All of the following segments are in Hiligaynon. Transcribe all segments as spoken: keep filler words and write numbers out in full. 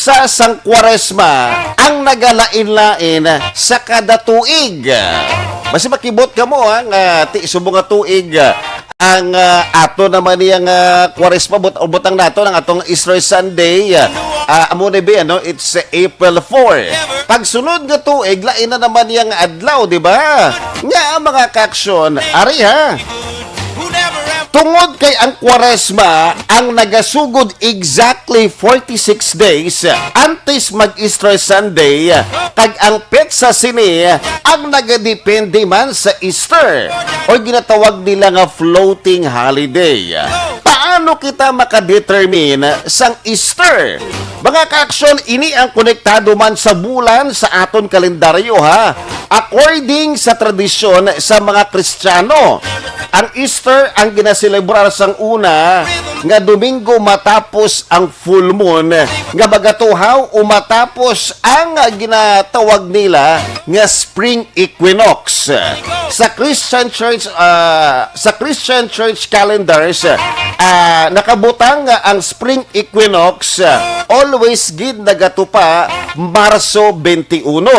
Sa sang Kwaresma ang nagalain-lain sa kada tuig. Basi makibot kamo, ha, nga ti subong nga tuig, ah, ang, ah, ato naman niyang, ah, Kwaresma, but-, butang nato ang atong Easter Sunday, ah, ah, amo na bi, ano, it's, ah, April four. Pagsunod nga tuig, lain na naman niyang adlaw, di ba? Nga, mga kaaksyon, ari, ha. Tungod kay ang Kwaresma ang nagasugod exactly forty-six days antes mag-Easter Sunday, kag ang petsa sini ang nagadepende man sa Easter, o ginatawag nila nga floating holiday. Paano kita makadetermine sang Easter? Mga kaaksyon, ini ang konektado man sa bulan sa aton kalendaryo, ha. According sa tradisyon sa mga Kristiyano, ang Easter ang ginaselebrar sang una nga Domingo matapos ang full moon, nga magatuhaw o matapos ang ginatawag nila nga spring equinox. Sa Christian Church, ah, sa Christian Church calendars, ah, nakabutang nga ang spring equinox, ah, always gid nagatupa Marso twenty-one.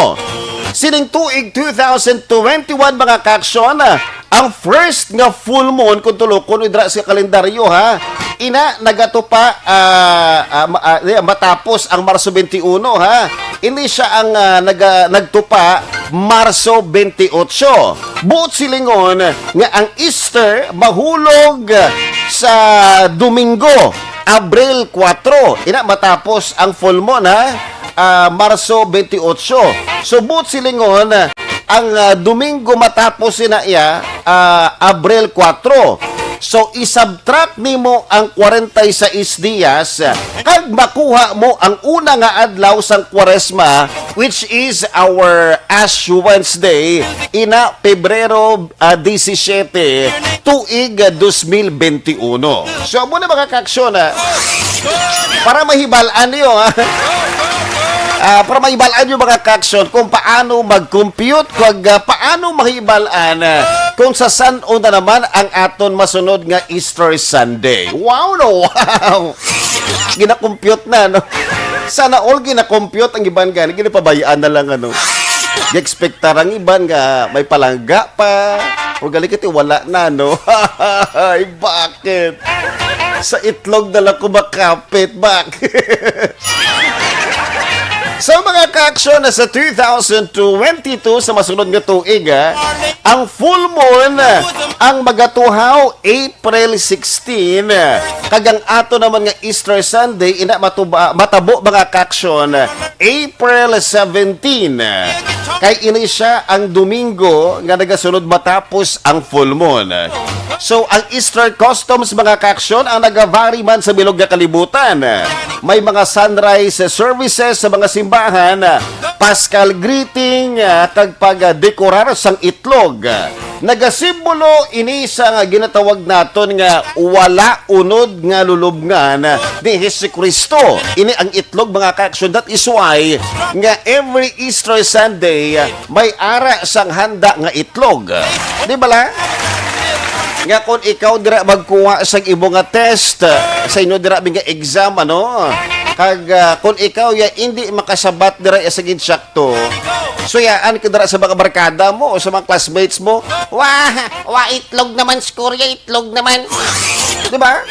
Sining tuig two thousand twenty-one, mga kaaksyon, ah, ang first nga full moon, kung tulokon dira sa kalendaryo, ha, ina nagatupa, ah, ah, ma-, ah, di, matapos ang Marso twenty-one, ha. Hindi siya ang, ah, naga-, nagtupa Marso twenty-eight. Buot silingon nga ang Easter mahulog sa Domingo, Abril kuwatro. Ina matapos ang full moon, ha? Ah, Marso twenty-eight. So, buot silingon, ang, ah, Domingo matapos ina iya, ah, Abril kuwatro. So, isubtract nimo ang kwarenta y seis dias, kag makuha mo ang una nga adlaw sang Kwaresma, which is our Ash Wednesday, ina Pebrero, ah, disisiete, tuig, ah, dos mil benti uno. So, amo na, mga kaaksyon, ha? Para mahibal-an niyo, ha? Ah, para mahibal-an niyo, mga kaaksyon, kung paano mag-compute, kag, ah, paano mahibal-an, ah, kung sa san-o na naman ang aton masunod nga Easter Sunday. Wow, no? Wow! Gina-compute na, no? Sana all gina-compute, ang iban gani, ginapabay-an na lang, ano. Gi-expectar ang iban nga may palangga pa. O gali kiti, wala na, no? Ay, bakit? Sa itlog na lang ko makapit. Bakit? So, mga kaaksyon, na sa two thousand twenty-two, sa masunod nga tuig, ah, ang full moon, ah, ang magatuhaw April sixteen, kag ang ato naman nga Easter Sunday, ina matuba-, matabo, mga kaaksyon, April seventeen. Kay ini sia ang Domingo nga nagasunod matapos ang full moon. So, ang Easter customs, mga kaaksyon, ang nagavary man sa bilog nga kalibutan. May mga sunrise services sa mga simbahan, Paschal greeting, ah, kag pagdekorar sang itlog. Nagasimbolo ini sa nga ginatawag naton nga wala unod nga lulubngan ni Jesu-Cristo. Ini ang itlog, mga kaaksyon. That is why nga every Easter Sunday, may ara sang handa nga itlog. Di bala? Nga kung ikaw dira magkuha sa imo nga test, sa inyo dira nga exam, ano? Kag, ah, kung ikaw ya indi makasabat dira sa ginsakto, suyaan ka dira sa mga barkada mo o sa mga classmates mo. Wa, wa, itlog naman, score ya, itlog naman. Di ba?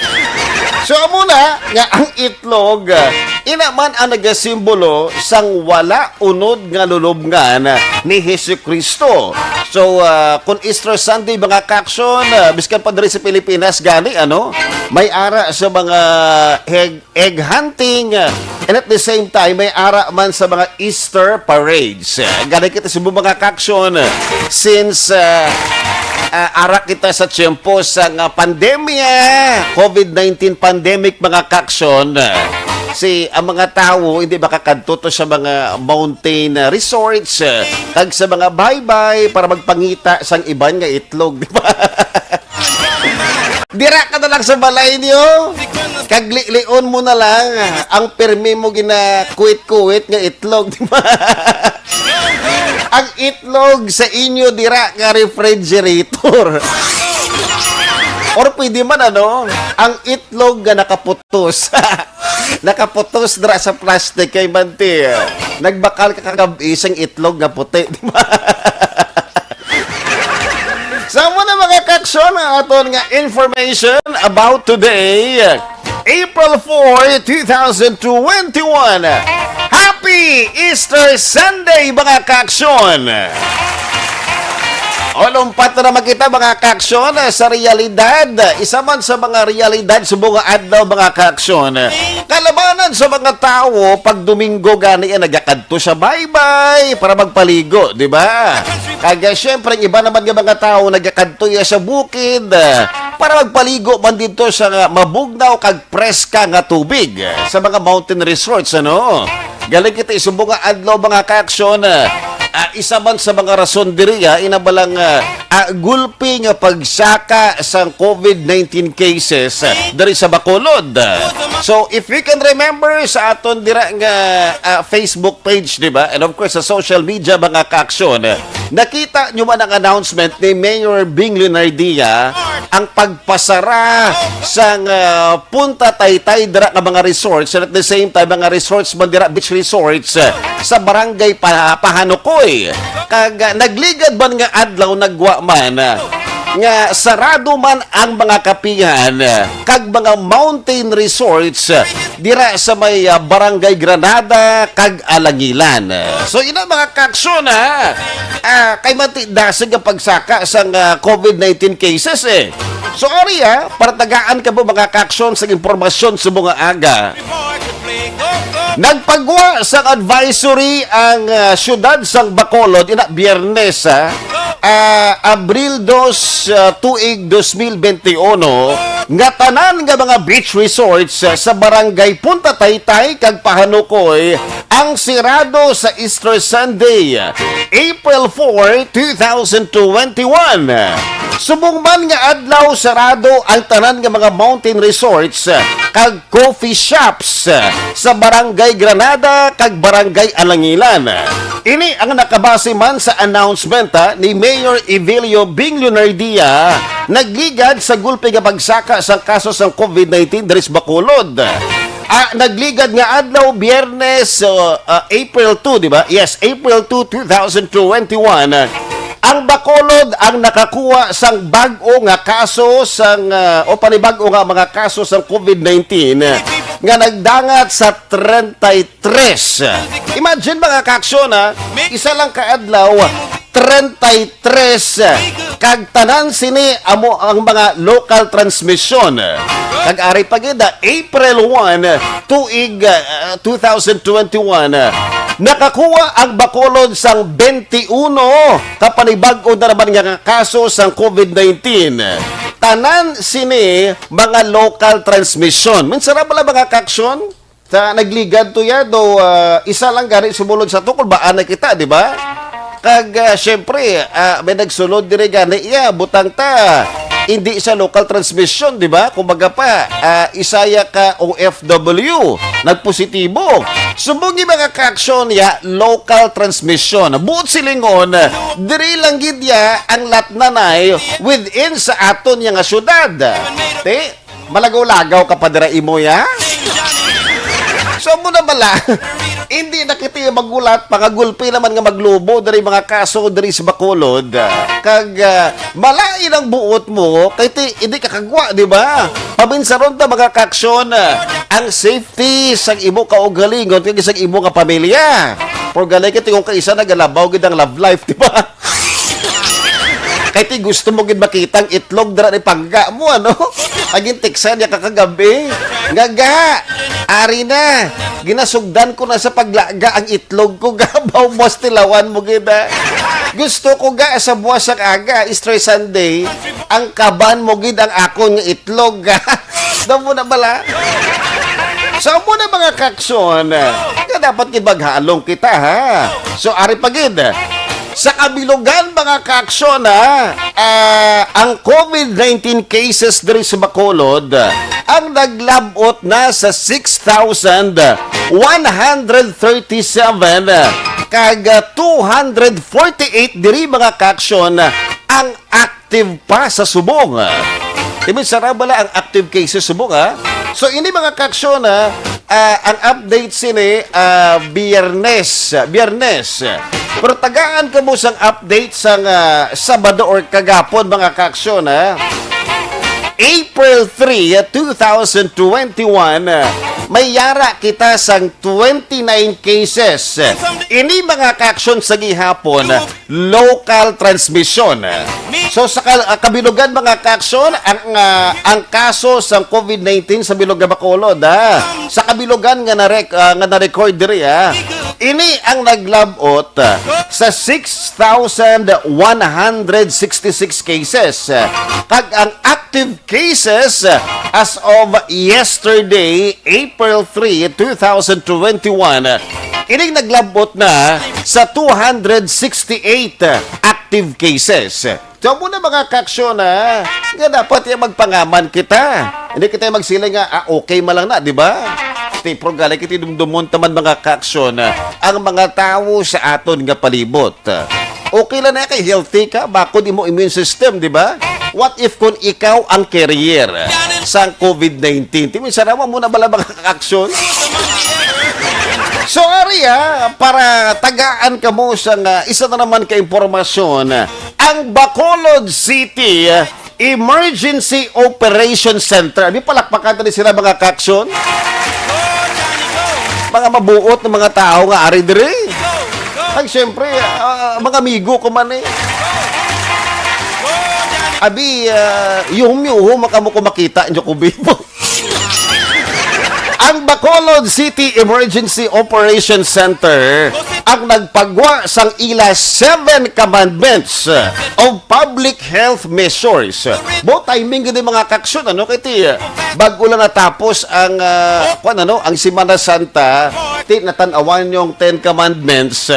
So, amo na nga ang itlog, ah, ina man ang nagasimbolo sang wala unod nga lulubngan ni Jesu-Cristo. So, ah, kung Easter Sunday, mga kaaksyon, ah, biskan pa diri sa Pilipinas, gani, ano, may ara sa mga egg, egg hunting, ah, and at the same time, may ara man sa mga Easter parades. Ah, gani kita sa mga kaaksyon, since, ah, ah, ara kita sa tiyempo sa nga pandemya, covid nineteen pandemic, mga kaaksyon, ah, si, ang mga tawo hindi makakadto to sa mga mountain, ah, resorts, ah, kag sa mga baybay para magpangita sang iban nga itlog, di ba? Dira ka na lang sa balay niyo, kag lion mo na lang ang pirmi mo ginakuwit-kuwit nga itlog, di ba? Ang itlog sa inyo dira nga refrigerator. Or pwede man, ano, ang itlog nga nakaputos. Nakaputos dira sa plastic kay manti. Nagbakal ka kagab-i sang itlog nga puti, di ba? Sa mo na, mga kaaksyon, ang aton nga information about today, April four, two thousand twenty-one. Happy Easter Sunday, mga kaaksyon! O, lumpat na naman kita, mga kaaksyon, sa realidad. Isa man sa mga realidad sa mga adlaw, mga kaaksyon, kalabanan sa mga tawo pag Domingo gani, eh, nagakadto sa baybay para magpaligo, di ba? Kag, eh, syempre, ang iba naman nga mga tawo nagakadto ya sa bukid, eh, para magpaligo man dito sa mabugnaw kag preska nga tubig, eh, sa mga mountain resorts, ano? Galing kita isubong nga adlaw, mga kaaksyon, eh, ah, isa man sa mga rason diri, ah, ina ba lang, ah, ah, gulpi nga pagsaka sang covid nineteen cases, ah, diri sa Bacolod. So, if you can remember sa aton dira nga, ah, Facebook page, di ba? And of course, sa social media, mga kaaksyon, nakita nyo man ang announcement ni Mayor Bing Leonardia, ang pagpasara sang, ah, Punta Taytay dira nga mga resorts, and at the same time, mga resorts man dira, beach resorts, ah, sa barangay Pa-, Pahanukoy. Kag, ah, nagligad man nga adlaw, nagwa man, ah, nga sarado man ang mga kapihan, ah, kag mga mountain resorts, ah, dira sa may, ah, Barangay Granada kag Alangilan. So, ina, mga kaaksyon, ha? Ah, kay manti dasig ang pagsaka sang, ah, covid nineteen cases, eh. So, ari, ah, para tagaan ka mo, mga kaaksyon, sa impormasyon sa mga aga. Nagpagwa sang advisory ang, ah, siyudad sang Bacolod ina Biyernes, ah, ah, Abril dos, ah, tuig dos mil bente uno, nga tanan nga mga beach resorts, ah, sa barangay Punta Taytay kag Pahanukoy ang sirado sa Easter Sunday, April four, two thousand twenty-one. Subong man nga adlaw, sarado ang tanan nga mga mountain resorts, ah, kag coffee shops, ah, sa Barangay Granada kag Barangay Alangilan. Ini ang nakabase man sa announcement, ah, ni Mayor Evelio Bing Leonardia, nagligad sa gulpi nga pagsaka sang kaso sang covid nineteen diri sa Bacolod. Ah, nagligad nga adlaw, Biyernes, so, ah, April two, di ba? Yes, April two, two thousand twenty-one. Ang Bacolod ang nakakuha sang bag-o nga kaso sang, ah, o panibag-o nga mga kaso sang covid nineteen, ah, nga nagdangat sa treinta y tres. Imagine, mga kaaksyon, ha, isa lang ka adlaw, treinta y tres, kag tanan sini amo ang mga local transmission. Kag ari pa gid, ah, April one, tuig, ah, two thousand twenty-one, nakakuha ang Bacolod sang twenty-uno ka panibag-o na naman nga kaso sang covid nineteen. Tanan sini mga local transmission. Minsan na pala, mga kaaksyon, sa nagligad to ya, do, ah, isa lang gani sumulod sa tukol, baan na kita, di ba? Kag, ah, syempre, ah, may nagsulod diri gani iya, butang ta, hindi sa local transmission, di ba? Kumbaga pa, ah, isa ya ka O F W, nagpositibo. Subong ni mga kaaksyon ya, local transmission. Buot silingon, diri lang gid ya ang latnanay within sa aton ya nga syudad. Ti, malagaw-lagaw ka pa dira imo ya? So, mo na bala, hindi na kita magulat, pangagulpi naman nga maglubo diri mga kaso diri sa Bacolod. Kag, ah, malain ang buot mo, kay ti, hindi ka kagwa, di ba? Paminsaron ta, mga kaaksyon, ah, ang safety sang imo kaugalingon kag sang imo nga pamilya. Pero gani ka, tingog ka, isa nagalabaw gid ang love life, di ba? Kay ti gusto mo gid makita ang itlog dira ni pangga mo, ano? Agin tiksan niya kakagabi. Nga ga, ari na. Ginasugdan ko na sa paglaga ang itlog ko, ga, baw mas tilawan mo gid, ah. Gusto ko ga sa buwas sang aga, Easter Sunday, ang kaban mo gid ang akon nga itlog, ga. Daw mo na bala? So, mo na, mga kaaksyon, nga dapat gid maghalong kita, ha? So, ari pa gid. Sa kabilugan, mga kaaksyon, ha, ah, ang covid nineteen cases diri sa Bacolod, ang naglab-ot na sa six thousand one hundred thirty-seven, kag two hundred forty-eight diri, mga kaaksyon, ang active pa sa subong. Timin, sara bala ang active cases subong, ha? So, ini, mga kaaksyon, ha, ah, ang update sini, ah, Biyernes, Biyernes. Pero tagaan kamo sang update sang, ah, Sabado or kagapon, mga kaaksyon, ha? April three, two thousand twenty-one, may yara kita sang twenty-nine cases. Ini, mga kaaksyon, sa gihapon, local transmission. So, sa ka-, ah, kabilugan, mga kaaksyon, ang, ah, ang kaso sang covid nineteen sa bilog nga Bacolod, ha? Sa kabilugan nga narek-, ah, nga na-record diri, ha? Ini ang naglabot, ah, sa six thousand one hundred sixty-six cases, kag ang active cases, ah, as of yesterday, April three, two thousand twenty-one, ining naglabot na sa two hundred sixty-eight active cases. So, amo na, mga kaaksyon, ha, nga dapat ya magpangaman kita. Hindi kita magsiling nga, "Ah, okay man lang na," di ba? Ti, pero gali kita dumdumon taman, mga kaaksyon, ang mga tawo sa aton nga palibot. Okay lang na kay healthy ka, bakod imo immune system, di ba? What if kung ikaw ang carrier sang covid nineteen? Timin, sara, amo na bala, mga kaaksyon? So, ari, ah, para tagaan kamo sang, ah, isa na naman ka impormasyon, ang Bacolod City Emergency Operation Center. Abi, palakpakan ta ni sila, mga kaaksyon. Mga mabuot na mga tawo nga ari diri. Kag siyempre, ah, mga amigo ko man, eh. Abi, ah, yuhom-yuhom kamo ko makita nyo ko, bibo. Ang Bacolod City Emergency Operation Center ang nagpagwa sang ila seven commandments of public health measures. Mo timing gid, mga kaaksyon, ano, kay ti, bag-o lang natapos ang, ah, kwan, ano, ang Semana Santa, ti natan-awan yung Ten Commandments.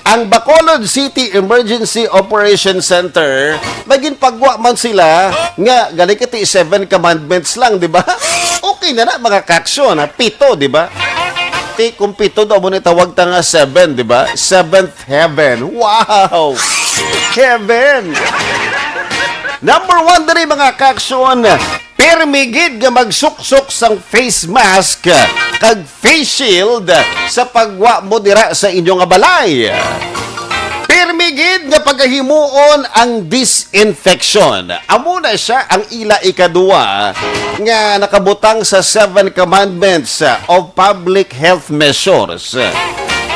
Ang Bacolod City Emergency Operation Center, may ginpagwa man sila nga gali ka ti seven commandments lang, di ba? Okay na na, mga kaaksyon, ha? Pito, di ba? Ti, kung pito daw mo ni tawag ta nga seven, di ba? Seventh heaven. Wow! Heaven! Number one diri, mga kaaksyon, pirmi gid nga magsuksok sang face mask kag face shield sa pagwa mo dira sa inyo nga balay. Pirmi gid nga pagahimuon ang disinfection. Amo na sia ang ila ikaduwa nga nakabutang sa Seven Commandments of Public Health Measures.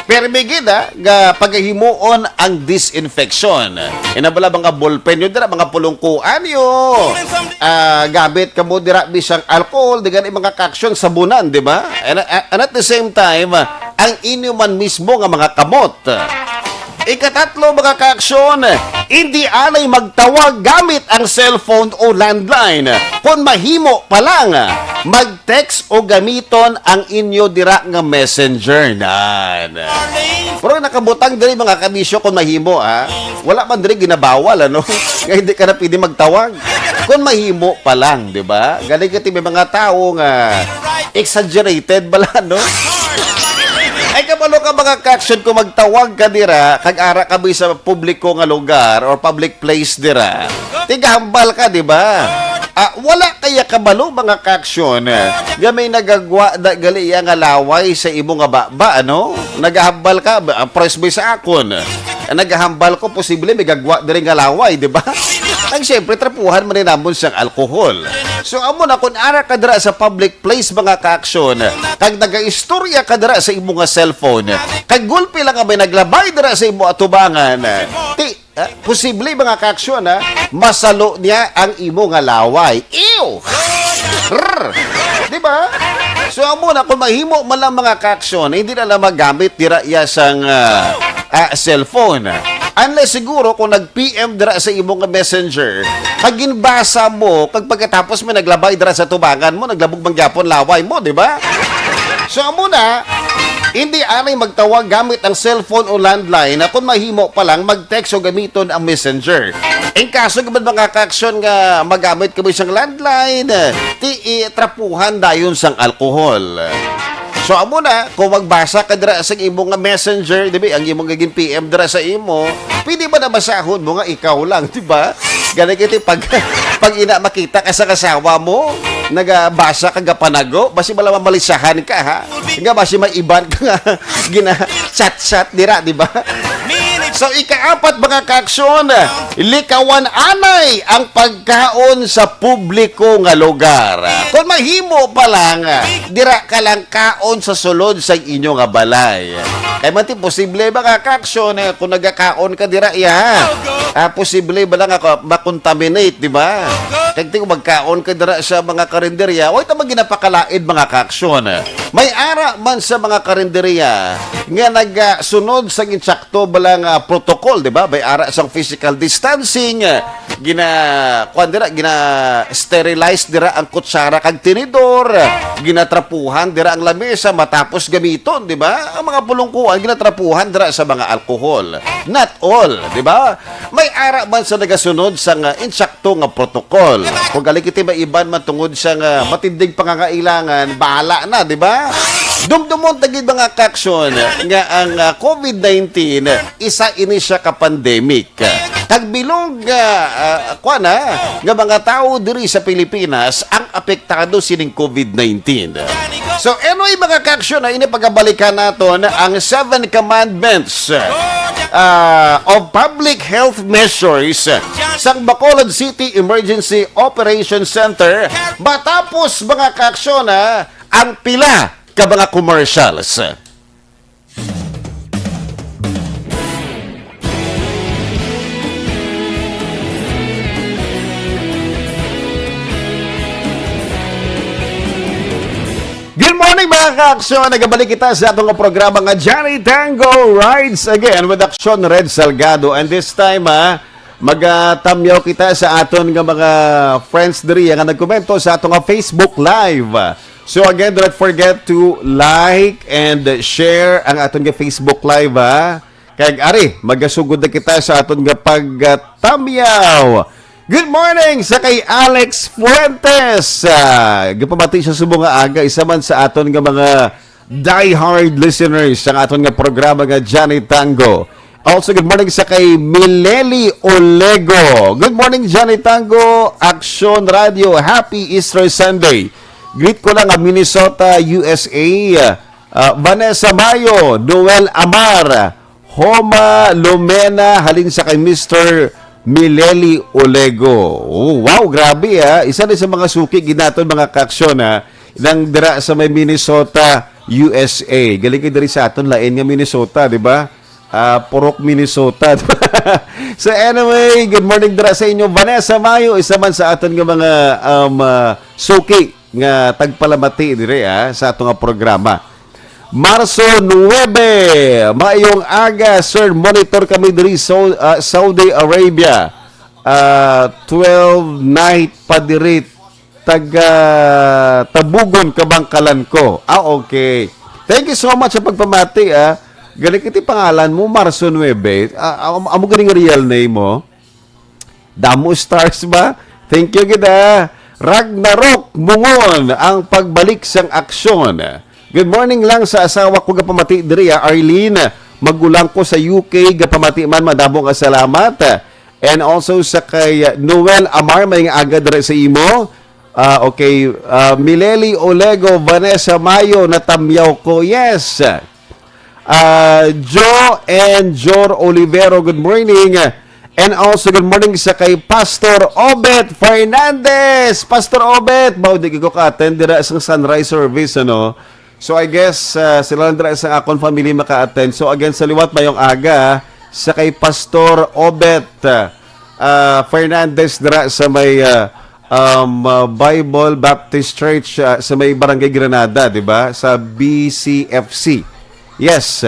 Pirmi gid, ah, nga pagahimuon ang disinfection. Ina bala mga ballpen nyo dira, mga pulungkuan nyo. Ah, gamit kamo dira bisang alcohol, di gani, mga kaaksyon, sabunan, di ba? And, and at the same time, ang inyo man mismo nga mga kamot. Ikatatlo, mga kaaksyon, hindi anay magtawag gamit ang cellphone o landline. Kung mahimo pa lang, mag-text o gamiton ang inyo dira nga messenger. Nan. Pero nakabutang diri, mga kabisyo, kung mahimo, ha? Wala man diri ginabawal, ano? Nga hindi ka na pwede magtawag. Kung mahimo pa lang, di ba? Galing ka ti may mga tao nga exaggerated bala, no? Ay, kabalo ka, mga kaaksyon, kung magtawag ka dira, kag ara ka ba sa publiko nga lugar or public place dira, tigahambal ka, di ba? Ah, wala kaya kabalo, mga kaaksyon, nga may nagagwa da gali iya nga laway sa imo nga baba, ano? Nagahambal ka, ba, ah, press mo sa akon. Ang nagahambal ko, posible may gagwa diri nga laway, di ba? Ang siyempre, trapuhan man ni namon sang alcohol. So, amo na, kung ara ka dira sa public place, mga kaaksyon, kag nagaistorya ka dira sa imo nga cellphone, kag gulpi lang nga may naglabay dira sa imo atubangan, ti, ah, posible, mga kaaksyon, ha, masalo niya ang imo nga laway. Ew! Rrr! Di ba? So, amo na, kung mahimo man lang, mga kaaksyon, hindi na lang magamit dira iya sang, ah, ah, cellphone. Unless siguro kung nag-P M dira sa imo nga messenger, kag ginbasa mo, kag pagkatapos may naglabay dira sa tubangan mo, naglabog man gyapon laway mo, di ba? So, amo na, hindi anay magtawag gamit ang cellphone o landline, na kung mahimo pa lang, mag-text o gamiton ang messenger. In kaso gid, mga kaaksyon, nga magamit ka mo isang landline, ti, i-trapuhan dayon sang alcohol. So, amo na, kung magbasa ka dira sa imo nga messenger, di ba, ang imo nga gin-P M dira sa imo, pwede ba na basahon mo nga ikaw lang, di ba? Gani kiti pag, pag ina makita ka sa kasawa mo, nagabasa ka gapanago, basi bala mamalisahan ka, ha? Nga basi may iban ka nga gina-chat-chat dira, di ba? So, ikaapat, mga kaaksyon, likawan anay ang pagkaon sa publiko nga lugar. Kung mahimo pa lang, dira ka lang kaon sa sulod sa inyo nga balay. Kay man ti posible ba nga kaaksyon, eh, kung nagakaon ka dira, iya, ah, posible ba lang ako makontaminate, di ba? Kay ti kung magkaon ka dira sa mga karinderya, way ta man ginapakalaid, mga kaaksyon. May ara man sa mga karinderya nga nagasunod sa insakto ba lang, ah, protocol, di ba? May ara sang physical distancing, gina, kuwan dira, gina-sterilize dira ang kutsara kag tinidor, ginatrapuhan dira ang lamesa matapos gamiton, di ba? Ang mga pulungkuan ginatrapuhan dira sa mga alcohol. Not all, di ba? May ara man sa nagasunod sa nga insakto nga protocol. Kung gali kiti may iban man tungod sa nga matinding pangangailangan, bahala na, di ba? Dumdumon ta gid, mga kaaksyon, nga ang, ah, covid nineteen, isa ini siya ka pandemic. Kag bilog, ah, ah, kuwan, ha, nga mga tawo diri sa Pilipinas ang apektado sining covid nineteen. So, anyway, mga kaaksyon, na ini pagabalikan naton ang Seven Commandments, ah, of Public Health Measures sang Bacolod City Emergency Operations Center matapos, mga kaaksyon, ha, ang pila ka mga commercials. Good morning, mga kaaksyon. Nagabalik kita sa atong programa nga Johnny Tango Rides Again with Aksyon Red Salgado. And this time, ah, magatamyaw kita sa aton nga mga friends diri nga nagkomento sa aton nga Facebook Live. So again, do not forget to like and share ang aton nga Facebook Live, ha. Kag ari, magasugod na kita sa aton nga pagtamyaw. Good morning sa kay Alex Fuentes. Ah, gapamati siya subong nga aga, isa man sa aton nga mga diehard listeners sa aton nga programa nga Johnny Tango. Also, good morning sa kay Mileli Olego. Good morning, Johnny Tango, Aksyon Radio. Happy Easter Sunday. Greet ko lang ang Minnesota, U S A. Ah, Vanessa Mayo, Noel Amar, Homa Lumena, halin sa kay Mister Mileli Olego. Oh, wow, grabe, ah. Isa ni sa mga suki gid naton, mga kaaksyon, ah, nang dira sa may Minnesota, U S A. Galing kay diri sa aton, lain nga Minnesota, di ba? Ah, Purok, Minnesota. So anyway, good morning dira sa inyo. Vanessa Mayo, isa man sa aton nga mga, um, ah, suki nga tagpalamati diri, ah, sa ato nga programa. Marso nuebe, maayong aga, sir. Monitor kami diri sa, ah, Saudi Arabia. Ah, twelve night pa diri, taga Tabugon, Kabangkalan ko. Ah, okay. Thank you so much sa pagpamati, ah. Galing kiti pangalan mo, Marso nuebe. Ah, am-, amo ganing real name mo? Damo stars ba? Thank you gid, ah. Ragnarok Mungon, ang pagbalik sang aksyon. Good morning lang sa asawa ko, gapamati diri, ah, Arlene. Magulang ko sa U K, gapamati man, madamo nga salamat. And also sa kay, ah, Noel Amar, may nga aga diri sa imo. Ah, okay, ah, Mileli Olego, Vanessa Mayo, natamyaw ko. Yes. Ah, Jo and Jor Olivero, good morning. And also, good morning sa kay Pastor Obet Fernandez. Pastor Obet, mao di ko ka-attend dira sa sunrise service, ano? So, I guess, ah, sila lang dira sa akon family maka-attend. So, again, sa liwat, mayong aga sa kay Pastor Obet, ah, Fernandez dira sa may, ah, um, ah, Bible Baptist Church, ah, sa may Barangay Granada, di ba? Sa B C F C. Yes.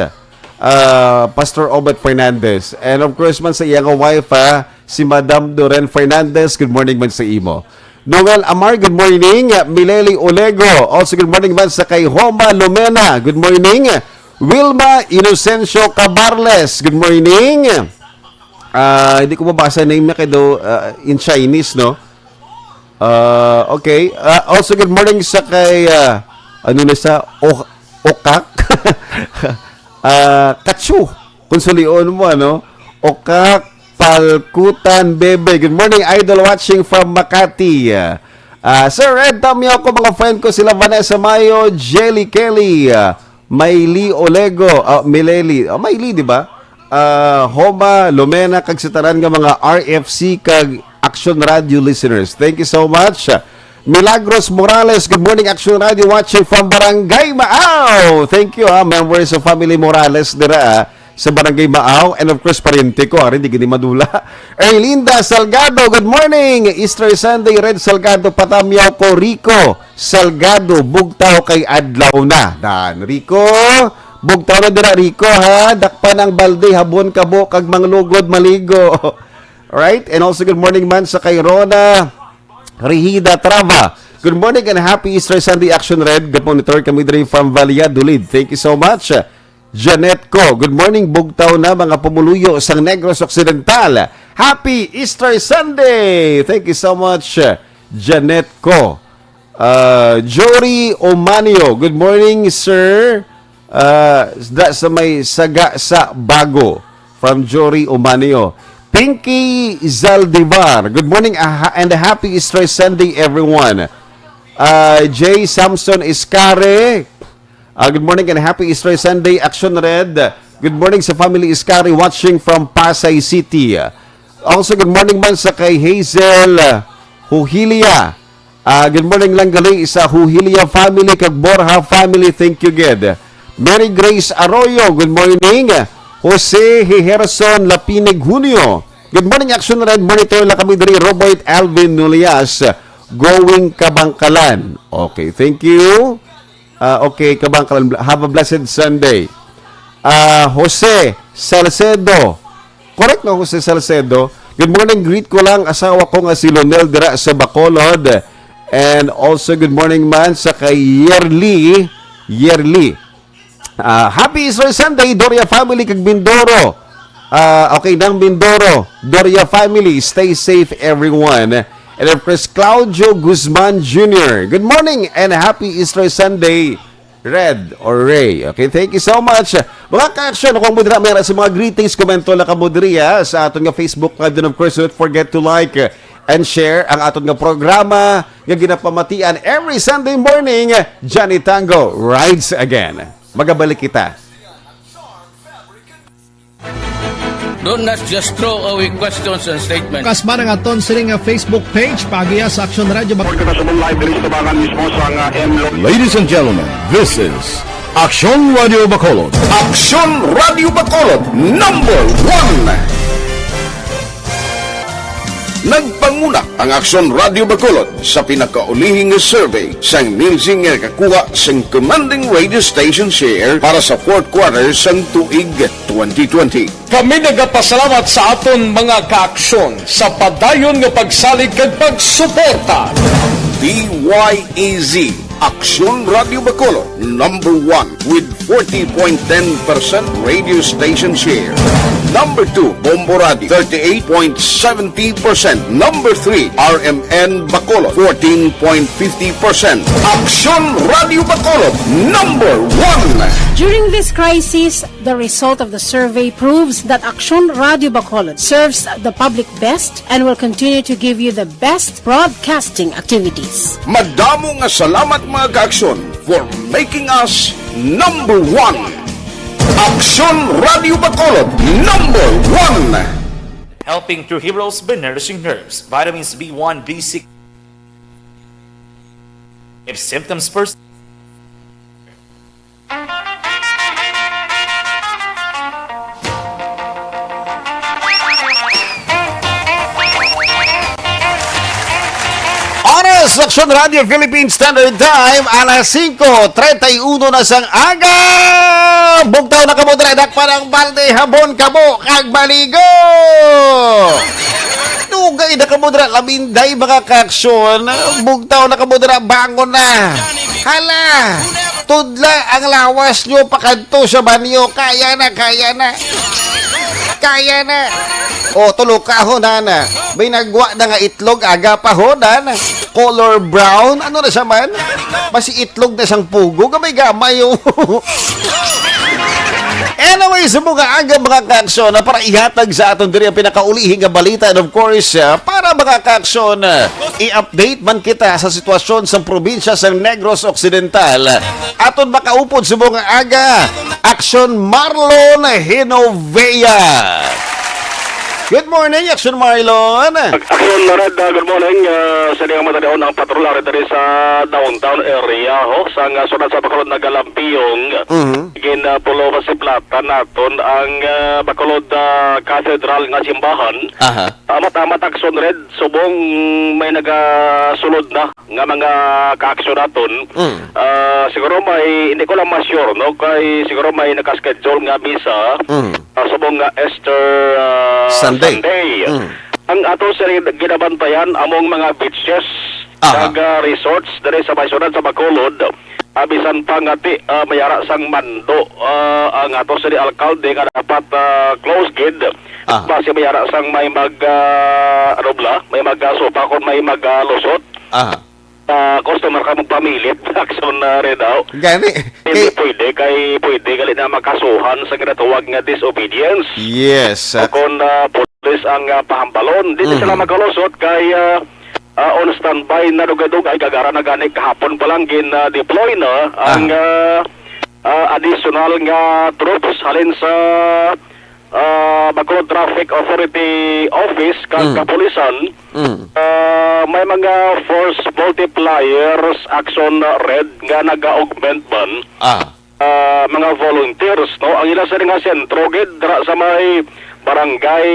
Ah, Pastor Obet Fernandez. And of course man sa iya nga wife, ah, si Madam Doren Fernandez. Good morning man sa imo. Noel Amar, good morning. Mileli Olego, also good morning man sa kay Homa Lumena. Good morning. Wilma Inocencio Cabarles, good morning. Ah, hindi ko mabasa name niya kay do, ah, in Chinese, no? Ah, okay. Ah, also, good morning sa kay, ah, ano na sa, oh, Okak. Ah, Katsu. Kung sulion mo, ano? Okak Palkutan Bebe. Good morning, idol, watching from Makati. Ah, Sir Red, tami ako, mga friend ko sila Vanessa Mayo, Jelly Kelly, ah, Mayli Olego, ah, Mileli. Ah, Mayli, di ba? Ah, Homa, Lomena, kag sa tanan nga mga R F C kag Action Radio listeners. Thank you so much. Milagros Morales, good morning, Action Radio, watching from Barangay Maaw. Thank you, ah, members of Family Morales dira, ah, sa Barangay Maaw. And of course, pariente ko, ah, hindi gini madula. Erlinda Salgado, good morning. Easter Sunday, Red Salgado, patamyaw ko, Rico Salgado, bugtaw kay adlaw na. Dan, Rico, bugtaw na dira, Rico, ha? Dakpan ang balde, habon, kabo, kag manglugod, maligo. Right? And also, good morning man sa kay Rona Rihida Trava. Good morning and happy Easter Sunday, Action Red. Good monitor kami diri from Valladolid. Thank you so much. Janet Co. Good morning, bugtaw na mga pumuluyo sang Negros Occidental. Happy Easter Sunday! Thank you so much, Janet Co. Uh, Jory Omanio. Good morning, sir. Uh, da sa may Saga sa Bago. From Jory Omanio. Pinky Zaldivar. Good morning, ah, and a happy Easter Sunday, everyone. Uh, J Samson Iscare. Ah, good morning and happy Easter Sunday, Action Red. Good morning sa family Iscari watching from Pasay City. Also, good morning man sa kay Hazel, ah, Huhilia. Ah, good morning lang gali sa Huhilia family kag Borja family. Thank you, gid. Mary Grace Arroyo, good morning. Jose Hiherson Lapinig Junio. Good morning, Action Red. Monitor lang kami diri, Robert Alvin Nulias, going Kabangkalan. Okay, thank you. Ah, okay, Kabangkalan, have a blessed Sunday. Ah, Jose Salcedo. Correct, no, Jose Salcedo? Good morning, greet ko lang asawa ko nga si Lonel dira sa Bacolod. And also, good morning man sa kay Yerli. Yerli. Ah, happy Easter Sunday, Doria family kag Mindoro. Ah, okay, nang Mindoro. Doria family, stay safe, everyone. And of course, Claudio Guzman Junior. Good morning and happy Easter Sunday, Red or Ray. Okay, thank you so much. Mga ka-action, kung mo dira, meron sa mga greetings, komento na kamo diri, ha, sa aton nga Facebook Live. Then, of course, don't forget to like, uh, and share ang aton nga programa nga ginapamatian every Sunday morning. Johnny Tango rides again. Magabalik kita. Do not just throw away questions and statements. Kasman ang aton sini nga Facebook page, paagiha sa Action Radio Bak- Report kita sa live diri sa tabangan mismo sa nga M Lo- Ladies and gentlemen, this is Action Radio Bacolod. Action Radio Bacolod, number one. Nagpanguna ang Action Radio Bacolod sa pinakaulihing survey sang Nielsen nga nakakuha sang commanding radio station share para sa fourth quarter sang tuig twenty twenty. Kami nagapasalamat sa aton mga kaaksyon sa padayon nga pagsalig kag pagsuporta. D Y E Z, Aksyon Radio Bacolod, number one with forty point ten percent radio station share. Number two, Bombo Radio, thirty-eight point seventy percent. Number three, R M N Bacolod, fourteen point fifty percent. Aksyon Radio Bacolod, number one. During this crisis, the result of the survey proves that Aksyon Radio Bacolod serves the public best and will continue to give you the best broadcasting activities. Madamo nga salamat, mga kaaksyon, for making us number one. Aksyon Radio Bacolod, number one. Helping true heroes by nourishing nerves. Vitamins B one, B six. If symptoms persist, Oras, Aksyon Radio Philippine Standard Time, alas singko treinta y uno na sang aga. Bugtaw na kamo dira, dakpan ang balde, habon kamo, kag maligo. Dugay na kamo dira, laminday, mga kaaksyon. Bugtaw na kamo dira, bangon na. Hala, tudla ang lawas nyo pakadto sa banyo. Kaya na, kaya na. Kaya na. O, tulo ka ho, nana. May nagwa na nga itlog, aga pa ho, nana. Color brown. Ano na siya man? Basi itlog na sang pugo. Gamay-gamay, oh. Anyway, sa mga aga, mga kaaksyon, na para ihatag sa aton diri ang pinakaulihi nga balita. And of course, ah, para, mga kaaksyon, ah, i-update man kita sa sitwasyon sa probinsya sa Negros Occidental. Aton makaupod sa mga aga, Aksyon Marlon Genovea. Good morning, Aksyon Marlon. Aksyon Red, uh, good morning. Uh, sa diyang matalion ang patrol ari diri sa downtown area ho, sa nga sunod sa Bacolod, Nagalampiyong. Mhm. Gin, uh, pulo ka siplatan naton ang, uh, Bacolod, uh, Cathedral nga simbahan. Aha. Amat-amat, Aksyon Red, subong may nagasulod na nga mga kaaksyonaton. Mm. Ah, siguro may, hindi ko lang ma-sure, no? Kay siguro may naka-schedule nga misa, Mm. ah, subong nga Easter, ah, Sunday. Sunday. Mm. Ang ato sila ginabantayan among mga beaches Aha. kag, ah, resorts diri sa may syudad sa Bacolod. Ah, bisan pa nga ti, ah, may ara sang mando, ah, ang ato sila alkalde nga dapat, ah, close gid. Aha. Basi may ara sang may mag, ah, ano bala, may mag, ah, supa kon may mag, ah, lusot. Aha. Ah, customer ka magpamilit, Aksyon, ah, Red, aw. Gani. Hindi Kay pwede, kay pwede gali na makasuhan sa ginatawag nga disobedience. Yes, O ah. kung, ah, pulis ang, ah, pahambalon, di na sila Mhm. makalusot kay, ah, ah, on standby na dugay-dugay, kag ara na gani kahapon pa lang gin, ah, deploy na ang, Ah. ah, ah, additional nga troops halin sa ah, Bacolod Traffic Authority Office kag Mm. kapulisan, Mm. ah, may mga force multipliers, Aksyon Red, nga naga-augment man, Ah. ah, mga volunteers, no? Ang ila sa nga sentro gid dira sa may Barangay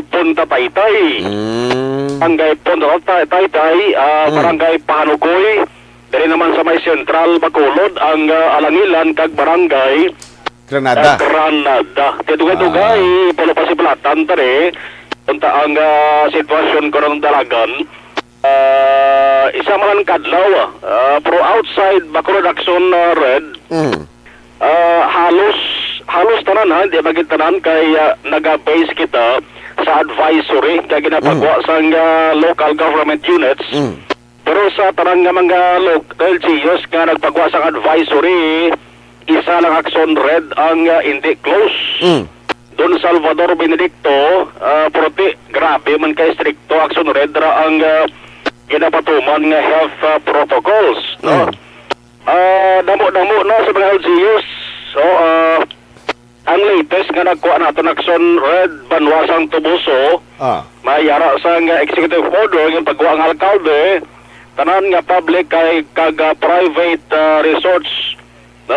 Punta Taytay. Mm. Barangay Punta Tay-, Taytay, ah, Mm. Barangay Pahanukoy, diri naman sa may Central Bacolod, ang, ah, Alangilan kag Barangay Granada. Ah, Granada. Kay dugay-dugay, Ah. pulo pa si Platan, tari. Unta ang, ah, sitwasyon karong dalagan. Ah, isa man ang kadlaw, ah, pero outside Bacolod Aksyon, ah, Red, Mm. ah, halos, halos tanan, ha, di ba gid tanan kay, ah, naga-base kita sa advisory kay ginapagwa Mm. sang, ah, local government units. Mm. Pero sa tanan nga mga lo-, L G Us nga nagpagwa sang advisory, isa lang Aksyon Red ang, ah, hindi close. Mm. Don Salvador Benedicto, ah, pero ti, grabe man kay stricto Aksyon Red ra ang, ah, ginapatuman nga health, ah, protocols, no? Mm. Ah, damo-damo na sa mga L G Us. So, ah, ang latest nga nagkuha naton Aksyon Red, banwa sang Toboso, Ah. may ara sang, ah, executive order nga pagkuha ang alkalde, tanan nga public kay kag, ah, private, ah, resorts, no,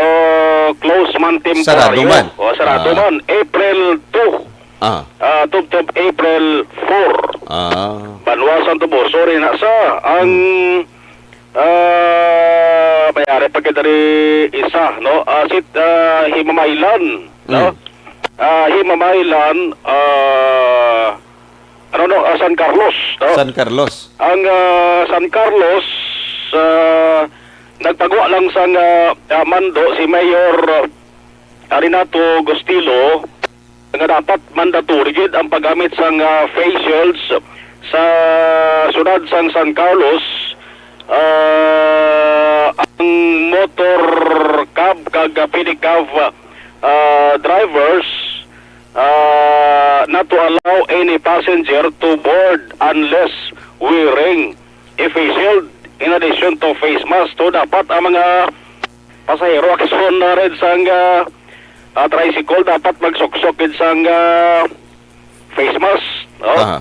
close man temporaryo. Sarado man. O, sarado Ah. man. April two. Ah. Ah, tubtob April four. Ah. Banwa sang Toboso rin na sa ang Hmm. Ah, may ari pa gid diri isa, no? Ah, si, ah, Himamaylan, no? Mm. Ah, Himamaylan, ah, ano, no? Ah, San Carlos, no? San Carlos. Ang, ah, San Carlos, ah, nagpagwa lang sang, ah, ah, mando si Mayor, ah, Renato Gustilo, nga dapat mandatory gid ang paggamit sang, ah, face shields sa syudad sang San Carlos. Ah, ang motor cab kag pedicab, ah, drivers, ah, not to allow any passenger to board unless wearing a face shield in addition to face mask. So, dapat ang mga pasahero, Aksyon, ah, Red, sang, ah, ah, tricycle, dapat magsuksok gid sang, ah, face mask, no? Aha.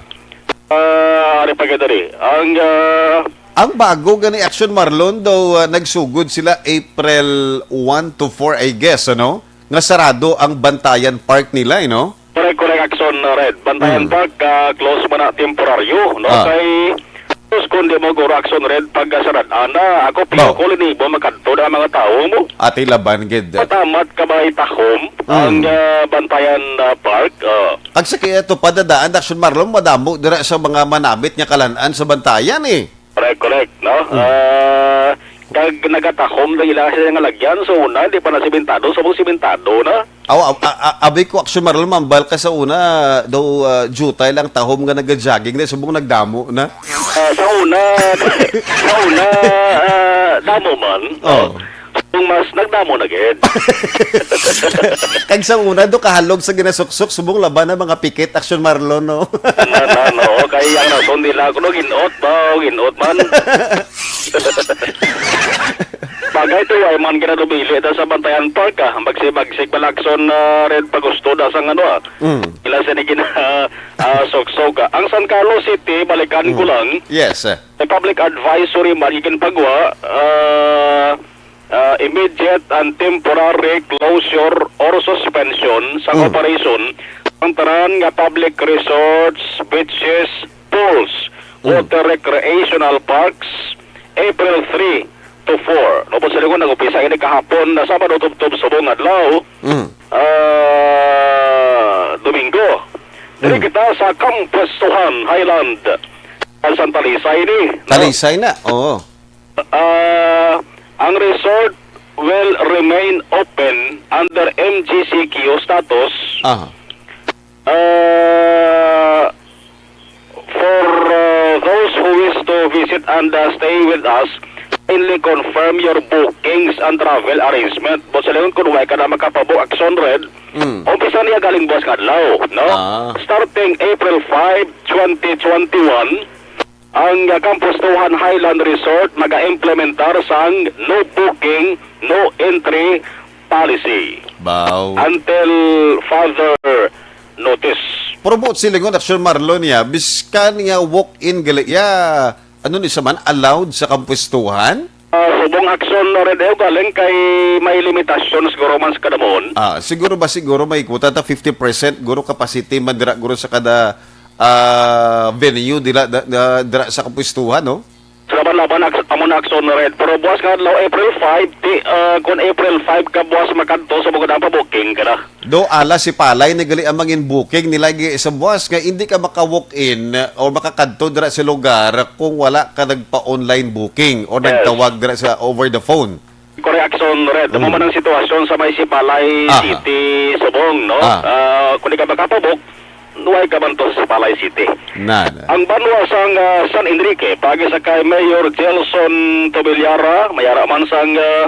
Ah, ari pa gid diri. Ang, ah, Ang bago gani, Aksyon, Marlon, daw, ah, nagsugod sila April one to four, I guess, ano? Nga sarado ang Bantayan Park nila, eh, no? Correct, correct, Aksyon, Red. Bantayan Mm. Park, ah, close man na temporaryo, no? Ah. Kay, sus, kung di mo guro, Aksyon Red, pag, ah, sarad-an na, ako, piyo Ba? ko, linibo, makadto na ang mga tao mo. Ati laban gid. Matamat ka ba itahom Mm. ang, ah, Bantayan, ah, Park? Ah. Ag sa kaya to, padadaan, Aksyon, Marlon, madamo dira sa mga manamit nga kalan-an sa Bantayan, eh. Correct, correct, no? Mm. Ah, Pag nagatahom na ila sa iyang lagyan, so una, di pa na simentado, subong simentado na. Aw, a-, a-, a-, abi ko, Action Marlon, mambal ka sa una, daw, ah, jutay lang tahom nga nag-jogging na, subong nagdamo na. Ah, sa una, sa una, ah, damo man, no? Oh. Kung mas nagdamo na gid. Kag sa una, do kahalog sa ginasuksok, subong laban na mga pikit, Action Marlon, no? Na, na, no, kay ang rason nila, kuno ginot ba, o ginot man. Bagay to, ay man ginadumili da sa Bantayan Park, ah. Magsig-magsig balakson, ah, red pa gusto da sang ano, ah. Mm. Ila sini gina, ah, suksok, ah. Ang San Carlos City, balikan ko Mm. lang. Yes, eh. May public advisory man ginpagwa, ah, ah, immediate and temporary closure or suspension sa Mm. operation ang tanan nga public resorts, beaches, pools, Mm. water recreational parks, April three to four. No, po sila ko nag-umpisa ini kahapon na Sabado tubtob subong adlaw. Mm. Ah, Domingo. Diri Mm. kita sa Kampuestuhan Highland. Sa Talisay ni, no? Talisay na, oo. Ah, ang resort will remain open under M G C Q status. Aha. Ah, for, ah, those who wish to visit and, ah, stay with us, kindly confirm your bookings and travel arrangement. But sa lingon, kung wala ka na makapabook, Action Red, Mm. umpisa niya galing buwas nga adlaw, no? Ah. Starting April five, twenty twenty-one, ang, ah, Kampuestuhan Highland Resort maga-implementar sang no booking, no entry policy Baw. until further notice. Pero buot silingon, Action Marlon, ya, biskan nga walk-in gali, ya, ano ni sa man, allowed sa kampuestuhan? Ah, subong Action Red, eh, galing kay may limitasyon siguro man sa kadamon. Ah, siguro ba, siguro may kuta ta fifty percent guro capacity man dira guro sa kada, ah, venue dila, da, da, dira sa kampuestuhan, no? Sa laban-laban, Ax-, amo na Action Red. Pero buwas nga adlaw, April five, ti, ah, kung April five ka buwas makadto sa Bugod, ang pa-booking ka na. Do, ala si Palay, nagali ang mangin booking nila gi-, sa buwas nga hindi ka maka-walk-in o makakadto dira sa lugar kung wala ka nagpa-online booking o Yes. nagtawag dira sa over the phone. Correct, Action Red. Amo Mm. man ang sitwasyon sa may Sipalay Aha. City, Subong, no? Ah. Ah, kung di ka makapabook, nuway ka man to sa Sipalay City. Na, na. Ang banwa sang, ah, San Enrique, pagi sa kay Mayor Gelson Tobilyara, may ara man sang, ah,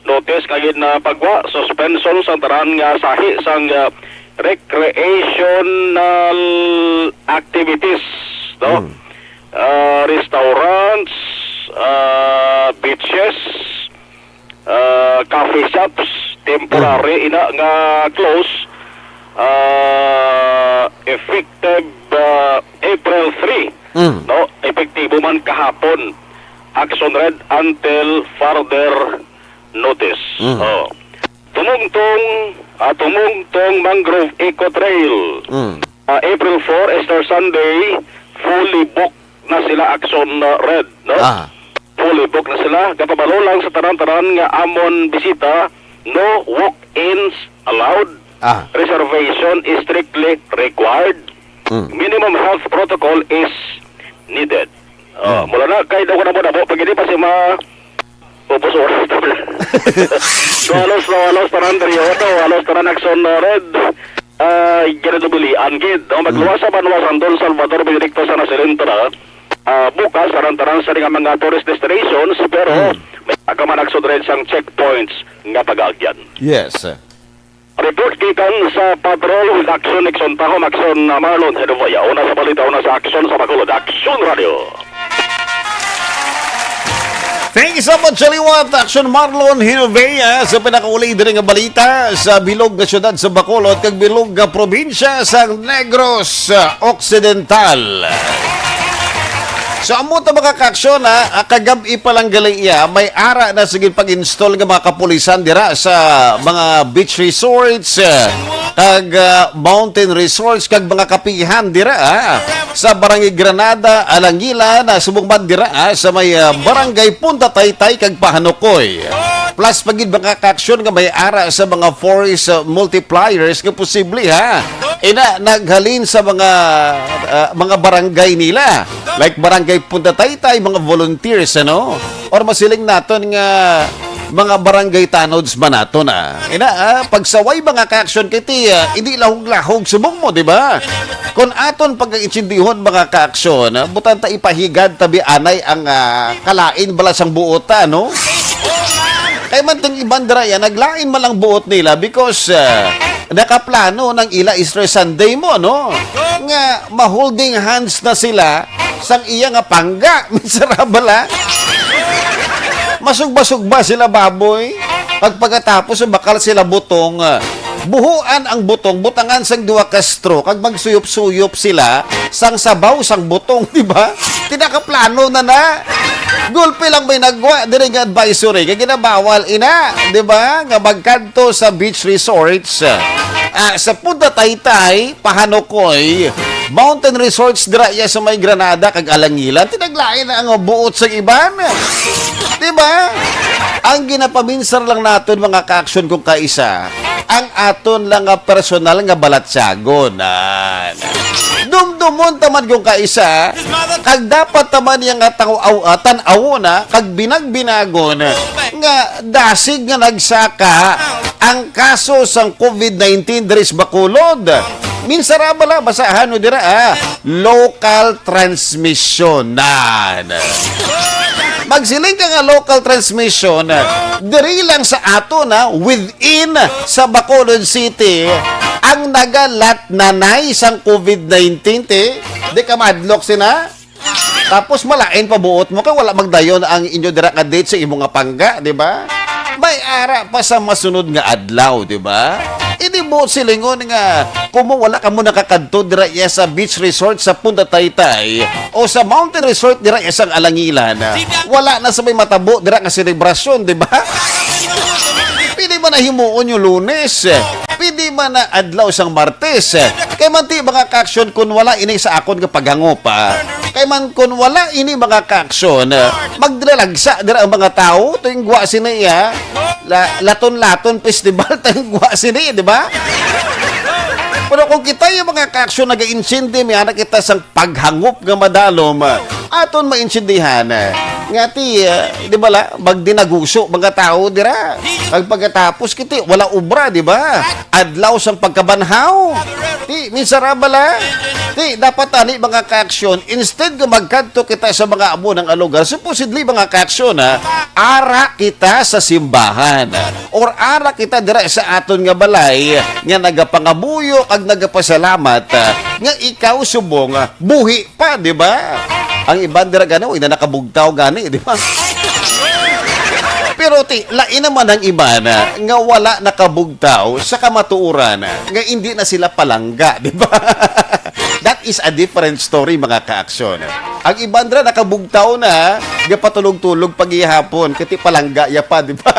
notice nga gid na pagwa, suspension sa tanan nga sahi sang, ah, recreational activities, no? Mm. Ah, restaurants, ah, beaches, ah, coffee shops, temporary Mm. ina nga close, ah, effective, ah, April three, Mm. no? Epektibo man kahapon. Action Red until further notice. Mm. Oh. Tumungtong, ah, Tumungtong Mangrove Eco Trail. Mm. Ah, April four, Easter Sunday, fully booked na sila, Action, ah, Red, no? Ah. Fully booked na sila. Gapabalo lang sa tanan-tanan nga amon bisita, no walk-ins allowed. Ah. Reservation is strictly required. Mm. Minimum health protocol is needed. Oh, Mm. mula na kay daw ko na mo na po, pag hindi pa si ma-, Ubos oras na pala. So, halos, so, halos tanan periodo, halos tanan Action, uh, Red. Ah, ginadubilian gid, no? Magluwas Mm. sa banwa sang Don Salvador Benedicto sa nasilin na, ah, bukas, tanan-tanan sa nga mga tourist destinations, pero Mm. may aga man Action Red sang checkpoints nga pag-aagyan. Yes. Report gikan sa Patrol with Action, Nixon Taho, Maxon, uh, Marlon Hedovaya. Una sa balita, una sa aksyon sa Bacolod. Action Radio. Thank you so much, Liwat. Action Marlon Hinovea sa pinakauli diri nga balita sa bilog nga syudad sa Bacolod kag bilog nga probinsya sa Negros Occidental. So, amo ta, mga kaaksyon, ha, ah, kagab-i pa lang gali iya, may ara na sa ginpag-install nga mga kapulisan dira sa mga beach resorts, ah, kag, ah, mountain resorts, kag mga kapihan dira, ah, sa Barangay Granada, Alangilan, ah, subong man dira, ah, sa may, ah, Barangay Punta Taytay kag Pahanukoy. Plus pa gid, mga kaaksyon, nga may ara sa mga forest, ah, multipliers nga posible, ha. Ina, naghalin sa mga, ah, mga barangay nila. Like Barangay Punta Taytay, mga volunteers, ano? Or masiling naton nga mga barangay tanods ba naton, ah? Ina, ah, pagsaway mga ka-aksyon, kay ti, ah, hindi lahog-lahog subong mo, di ba? Kung aton pag-iintindihon mga ka-aksyon, ah, butang ta ipahigad tabi anay ang, ah, kalain bala sang buota, no? Kay man tong iban dira yan, naglain man lang buot nila because, ah, nakaplano ng ila Easter Sunday mo, no? Nga ma-holding hands na sila sang iya nga pangga. Miserable, ah. Masugba-sugba sila, baboy. Pag pagkatapos, bakal sila butong, ah, buhuan ang butong, butangan sang duwa ka straw, kag magsuyop-suyop sila sang sabaw sang butong, di ba? Tinakaplano na na. Gulpi lang may nagwa diri nga advisory nga ginabawal ina, di ba? Nga magkadto sa beach resorts. Ah, sa Punta Taytay, Pahanukoy, mountain resorts dira iya sa may Granada kag Alangilan, tinaglain na ang buot sa iban. Di ba? Ang ginapaminsar lang naton mga ka-aksyon kung kaisa, ang aton lang nga personal nga balatyagon. Nan. Dumdumon ta man kung kaisa, kag dapat ta man iya nga tan-aw, ah, tan-awon, ah, kag binagbinagon nga dasig nga nagsaka ang kaso sang covid nineteen diri sa Bacolod. Minsara bala, basahan mo dira, ah, local transmission. Nan. Magsiling ka nga local transmission, diri lang sa ato na, within sa Bacolod City, ang nagalat nanay sang covid nineteen, ti. Di ka madlok sina? Tapos malain pa buot mo kay wala magdayon ang inyo dira ka date sa imo nga pangga, di ba? May ara pa sa masunod nga adlaw, di ba? Hindi mo silingon nga kung mo wala ka mo nakakadto dira iya sa beach resort sa Punta Taytay o sa mountain resort dira iya sang Alangilan, wala na sa may matabo dira nga selebrasyon, di ba? Pwede man na himuon yung Lunes. Pwede man na adlaw sang Martes. Kay man ti mga ka-aksyon, kung wala ini sa akon nga paghangop, ah. Kay man kung wala ini mga ka-aksyon, ah, magdilalagsa dira ang mga tao, tuwing gwa sini, ah. La-, Laton-Laton Festival, tuwing gwa sini, di ba? Pero kung kita yung mga ka-aksyon, nag-iintindi, may anak kita sang paghangop nga madalom, ah, aton maintindihan, ah, nga ti, ah, di ba la, magdinaguso mga tao dira. Pag pagkatapos kiti, wala obra, di ba? Adlaw sang pagkabanhaw. Ti, minsara bala. Ti, dapat ani mga ka-aksyon, instead nga magkadto kita sa mga amo nga lugar, supposedly mga ka-aksyon, ha, ara kita sa simbahan. Or ara kita dira sa aton nga balay nga nagapangamuyo kag nagapasalamat, ah, nga ikaw subong, ah, buhi pa, di ba? Ang iban dira gani, uy, na nakabugtaw gani, di ba? Pero ti, lain naman ang iban, ah, nga wala nakabugtaw sa kamatuoran, ah, nga hindi na sila palangga, di ba? That is a different story, mga ka-aksyon. Ang iban dira nakabugtaw na, gapatulog-tulog paghihapon, kay ti palangga ya pa, di ba?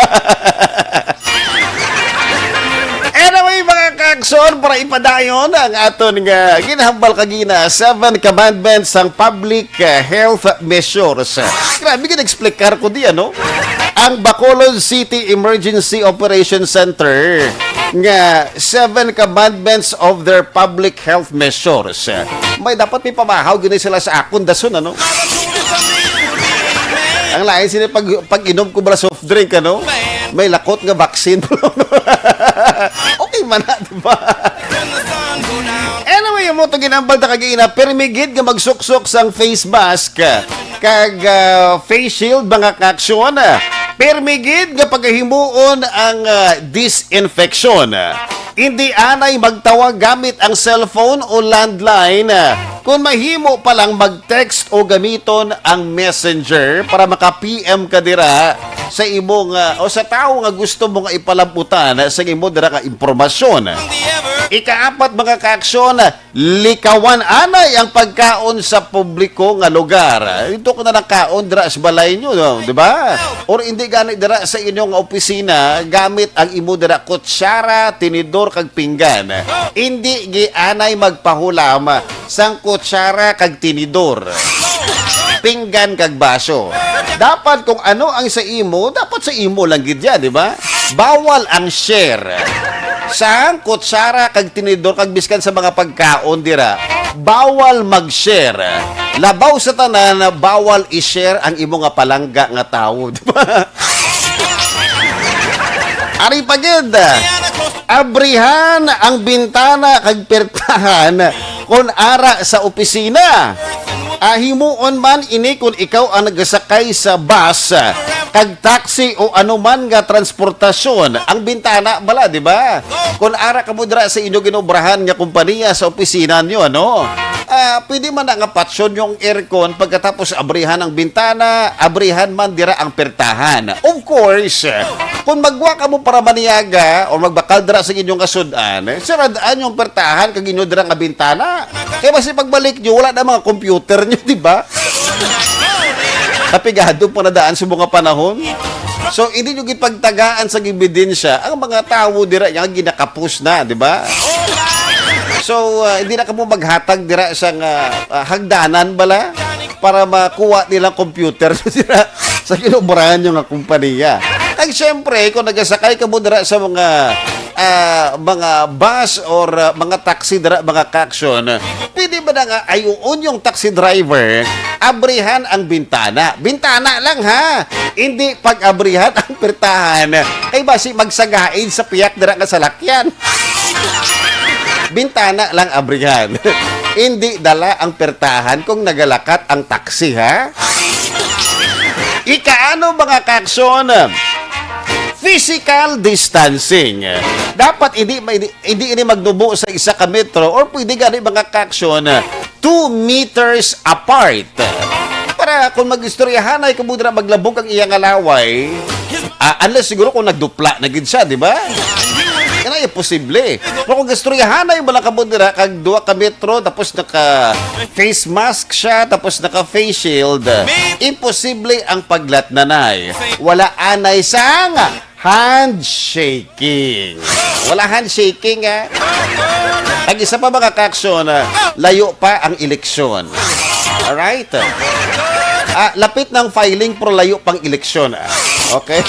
Anyway, mga ka-aksyon, para ipadayon ang aton nga ginhambal kagina, seven commandments sang public, eh, health measures. Grabe, gin-explicar ko di, ano? Ang Bacolod City Emergency Operation Center nga seven commandments of their public health measures. May dapat may pamahaw gini sila sa akon dason, ano? Ang lain sila pag, pag-inom ko bala soft drink, ano? May lakot nga vaccine. Okay man na, di ba? Anyway, amo to ginambal ta kagina, permi gid nga magsuksok sang face mask kag, ah, face shield, mga ka-aksyon. Permi gid nga pagahimuon ang, ah, disinfection. Hindi anay magtawag gamit ang cellphone o landline. Kung mahimo pa lang mag-text o gamiton ang messenger para maka-P M ka dira sa imo nga, o sa tawo nga gusto mo nga ipalabutan sa imo dira nga impormasyon. Ikaapat, mga ka-aksyon, likawan anay ang pagkaon sa publiko nga lugar. Ito ko na lang kaon dira sa balay nyo, no? Di ba? Or hindi gani dira sa inyong opisina, gamit ang imo dira kutsara, tinidor, kag pinggan. Hindi gianay magpahulam sang kutsara kag tinidor, pinggan kag baso. Dapat kung ano ang sa imo, dapat sa imo lang gid yan, di ba? Bawal ang share. Sang kutsara kag tinidor kag biskan sa mga pagkaon dira, bawal mag-share. Labaw sa tanan, bawal i-share ang imo nga palangga nga tawo, di ba? Ari pa gid, abrihan ang bintana kag pertahan kon ara sa opisina. Ah, himuon man ini kon ikaw ang nagasakay sa bus, kag taxi o anuman nga transportasyon. Ang bintana bala, di ba? Kon ara kamo dira sa inyo ginobrahan nga kompanya sa opisina niyo, ano? Ah, pwede man na nga patsyon yung aircon pagkatapos abrihan ang bintana, abrihan man dira ang pertahan. Of course, kung magwa kamo para maniaga o magbakal dira sa inyong kasud-an, eh, sirad-an yung pertahan kag inyo dira nga bintana. Kay basi pagbalik nyo, wala na mga computer nyo, di ba? Kapigado pa na daan sa mga panahon. So, hindi nyo gipagtagaan sa ebidensya ang mga tawo dira nga ginakapos na, di ba? So, ah, hindi na kamo maghatag dira sa nga, ah, hagdanan bala para makuha nilang computer dira sa kinubrahan nyo nga kompanya. Kag syempre, kung nagasakay kamo dira sa mga, ah, mga bus or, ah, mga taxi dira, mga kaksyon, pwede ba na nga ayuon yung taxi driver, abrihan ang bintana? Bintana lang, ha? Hindi pag-abrihan ang pertahan. Kay basi magsagaid sa piyak dira nga salakyan. Bintana lang abrihan. Hindi dala ang pertahan kung nagalakat ang taxi, ha? Ikaano, mga kaksyon? Physical distancing. Dapat hindi, hindi, hindi ini magnubo sa isa ka metro or pwede gani, mga kaksyon, two meters apart. Para kung mag-istoryahanay kamo dira, maglabog ang iya nga laway, ah, unless siguro kung nagdupla na gid siya, di ba? Kana imposible. Pero kung istoryahanay mo lang kamo dira kag duha ka metro, tapos naka face mask siya, tapos naka face shield, imposible ang paglatnanay. Wala anay sang handshaking. Wala handshaking, ha? Ang isa pa, mga kaksyon, ah, layo pa ang eleksyon. Alright? Ah, lapit ng filing pero layo pang eleksyon, ah. Okay?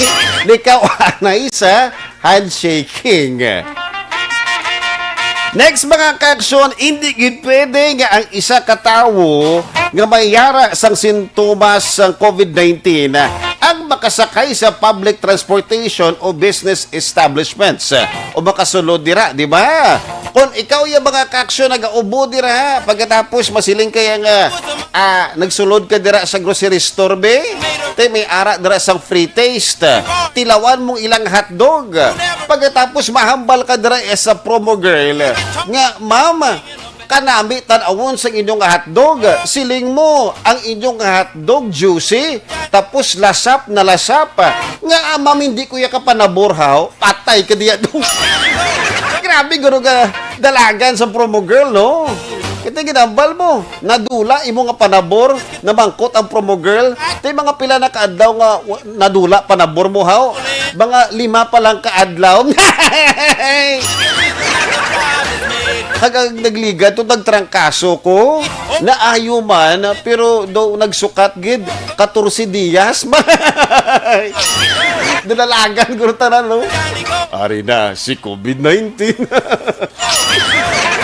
Likaw anay sa handshaking. Next, mga kaksyon, hindi gid pwede nga ang isa ka tawo nga may yara sang sintomas sang covid nineteen ang makasakay sa public transportation o business establishments o makasulod dira, di ba? Kung ikaw yung mga kaksyon nagaubo dira, pagkatapos masiling kaya nga, ah, nagsulod ka dira sa grocery store, be? Te, may ara dira sang free taste. Tilawan mong ilang hotdog. Pagkatapos mahambal ka dira, eh, sa promo girl nga, "Ma'am, kanami tan-awon sang inyong hotdog. Siling mo, ang inyong hotdog juicy, tapos lasap na lasap." Nga, "Ah, ma'am, hindi ko ya kapanabor, haw." Patay ka diya, dong. Grabe, guro ka dalagan sa promo girl, no? Kita ginambal mo. Nadula imo nga panabor, namangkot ang promo girl. Tay mga pila na kaadlaw nga wa-, nadula panabor mo, haw? Mga lima pa lang kaadlaw. Hagang nagliga to, nagtrangkaso ko. Naayo man, pero daw nagsukat gid, katorse dias. Dalalagan ko tanan, no? Ari na si covid nineteen.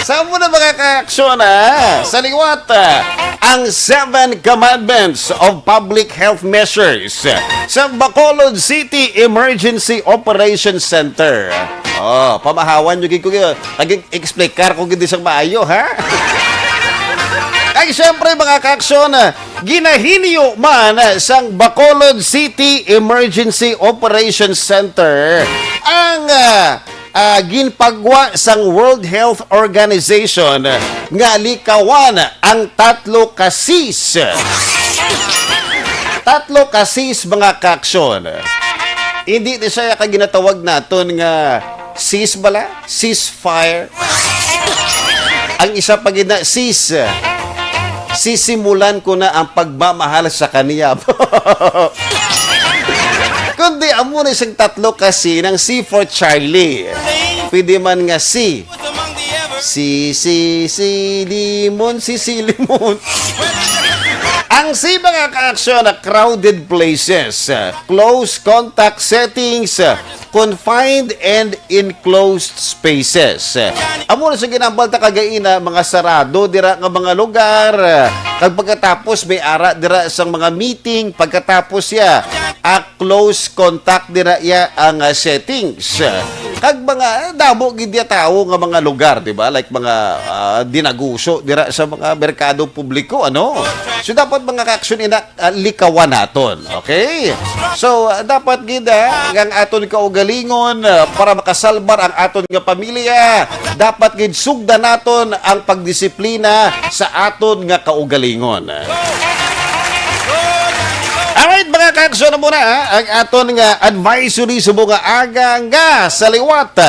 Sa mo na, mga kaaksyon, ha? Sa liwat, ah, ang Seven Commandments of Public Health Measures sa Bacolod City Emergency Operations Center. Oh, pamahawan nyo gid ko, nag-explicar ko gid isang maayo, ha? Ay, siyempre, mga kaaksyon, ah, ginahinyo man sang Bacolod City Emergency Operations Center ang, ah, ah, ginpagwa sang World Health Organization nga likawan ang tatlo ka Cs. Tatlo ka Cs, mga kaaksyon. Hindi ni siya ka ginatawag naton nga sis bala? Ceasefire. Ang isa pa gid na, sis. Sisimulan ko na ang pagmamahal sa kaniya. Kundi amo na isang tatlo kasi ng C for Charlie. Pwede man nga si. Si, si, si Limon, si, si Limon. Ang C, mga kaaksyon, na crowded places, ah, close contact settings, ah, confined and enclosed spaces. Amo na sa ginambal ta kagaina, mga sarado dira nga mga lugar. Kag pagkatapos may ara dira sang mga meeting, pagkatapos ya, ah, close contact dira ya ang, ah, settings. Kag mga damo gid ya tawo nga mga lugar, di ba? Like mga, ah, dinaguso dira sa mga merkado publiko, ano? So dapat, mga kaaksyon, ina, ah, likawan naton. Okay? So, ah, dapat gid, ah, ang aton kaugalingon, ah, para makasalbar ang aton nga pamilya, dapat gid sugdan naton ang pagdisiplina sa aton nga kaugalingon. Alright, mga kaaksyon, na muna, ah, ang aton nga advisory subong nga aga nga sa liwat.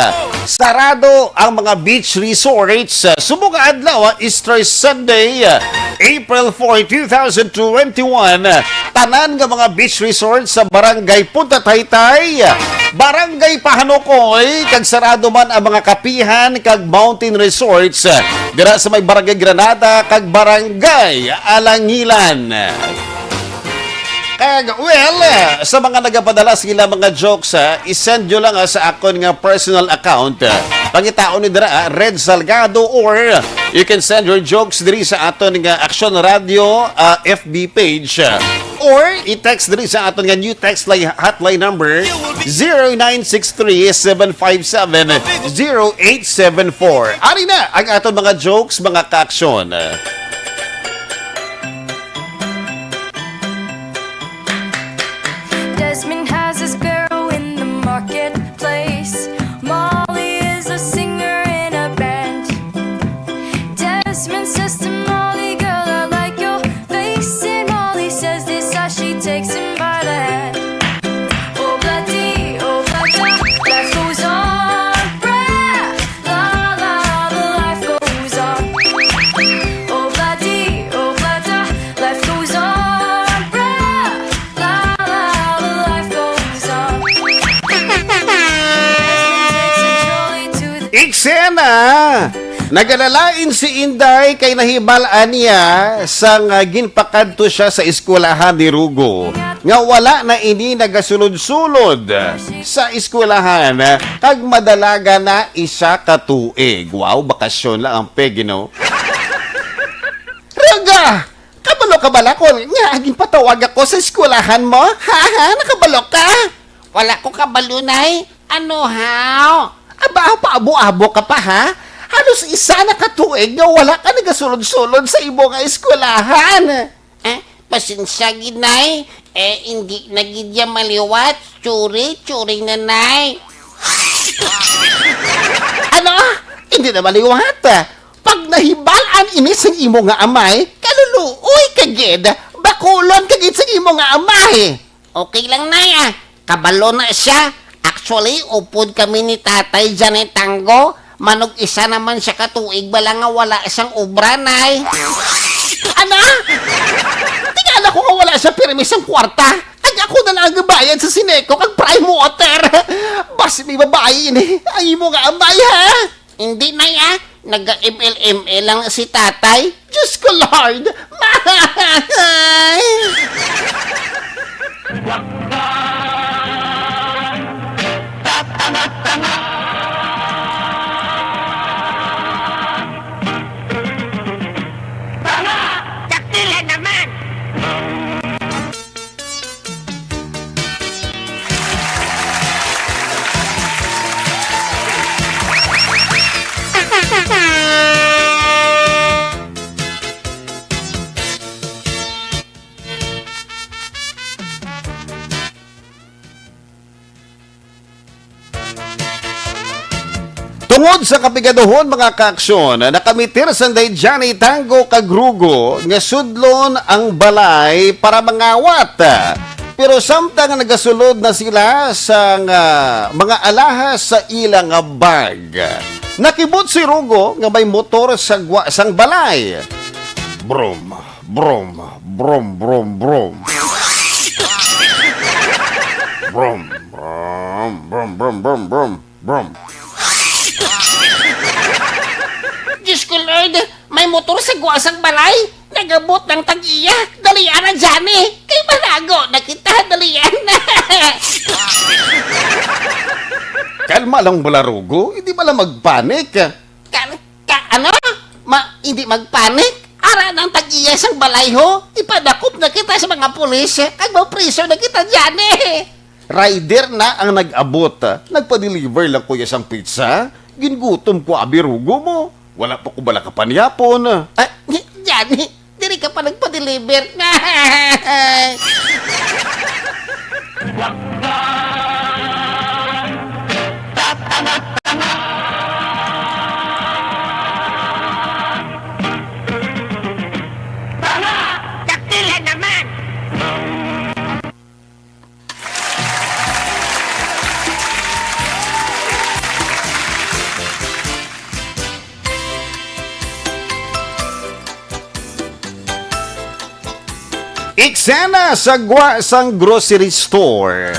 Sarado ang mga beach resorts, ah, subong nga adlaw, ah, Easter Sunday, ah, April four, two thousand twenty-one. Tanan nga mga beach resorts sa Barangay Punta Taytay, Barangay Pahanukoy, kag sarado man ang mga kapihan kag mountain resorts dira sa may Barangay Granada kag Barangay Alangilan. Kag, well, sa mga nagapadala sa ilang mga jokes, ha, i-send nyo lang, ha, sa akon nga personal account. Pangitaon ni dira, ha, Red Salgado, or you can send your jokes diri sa aton nga Action Radio, ah, F B page, ah, or i-text diri sa aton nga new text line, hotline number, zero nine six three, seven five seven, zero eight seven four. Ari na ang aton mga jokes, mga kaaksyon. Desmond has a sparrow in the marketplace. Molly is a singer in a band. Desmond says to Molly, "Girl, I like your face." And Molly says this as she takes him by the hand. Oh, bloody, oh, bloody, life goes on. Bra, la, la, the life goes on. Oh, bloody, oh, bloody, life goes on. Bra, la, la, the life goes on. Desmond takes a trolley to the Eksena! Nagalalain si Inday kay nahibal-an niya sang, ah, ginpakadto siya sa eskwelahan ni Rugo nga wala na ini nagasulod-sulod sa eskwelahan, ah, kag madalaga na isa ka tuig. Wow, bakasyon lang ang peg, no? Rugo! Kabalo ka bala kon nga ginpatawag ako sa eskwelahan mo? Ha, ha? Nakabalo ka? Wala ko kabalo, Nay. Ano, haw? Aba, paabo-abo ka pa, ha? Halos isa na ka tuig nga wala ka nagasulod-sulod sa imo nga eskwelahan. Eh, pasensya gid, Nay. Eh, hindi na gid ya maliwat. Tsuri, tsuri na, Nay. Ano? Hindi na maliwat? Pag nahibal-an ini sang imo nga amay, kaluluoy ka gid. Bakulon ka gid sang imo nga amay. Okay lang, Nay, ah. Kabalo na siya. Actually, upod kami ni Tatay Janay Tango. Manug-isa naman siya ka tuig bala nga wala siyang obra, Nay. Ana? Tingala ko nga wala siya pirmi sang kwarta. Kag ako na lang ang bayad sa Sineco kag Prime Water. Basi may babayi ini ang imo nga amay, ha? Hindi, Nay, ah. Naga-M L M L lang si Tatay. Diyos ko, Lord! Mahay! Dakila naman! Tungod sa kapigaduhon, mga kaaksyon, nakamitir sang day Johnny Tango kag Rugo nga sudlon ang balay para mangawat. Pero samtang nagasulod na sila sang, ah, mga alahas sa ila nga bag, nakibot si Rugo nga may motor sa gwa sang balay. Brum, brum, brum, brum, brum. Brum, brum, brum, brum, brum, brum. Brum. Diyos ko, Lord! May motor sa gwa sang balay! Nag-abot ang tag-iya. Dalian na, Johnny. Kay malago na kita. Dalian na. Kalma lang bala, Rugo. Hindi bala magpanik. Ka, ka, ano? Ma, hindi magpanik. Ara ng tag-iya sang balay, ho. Ipadakop na kita sa mga pulis. Kag mapriso na kita, Johnny. Rider na ang nag-abot. Nagpa-deliver lang ko iya sang pizza. Gingutom ko, abi, Rugo mo. Wala pa ko bala kapanyapon. Ah, Johnny, diri ka pa nagpa-deliver. Dakila naman! Eksena sa gwa sang grocery store.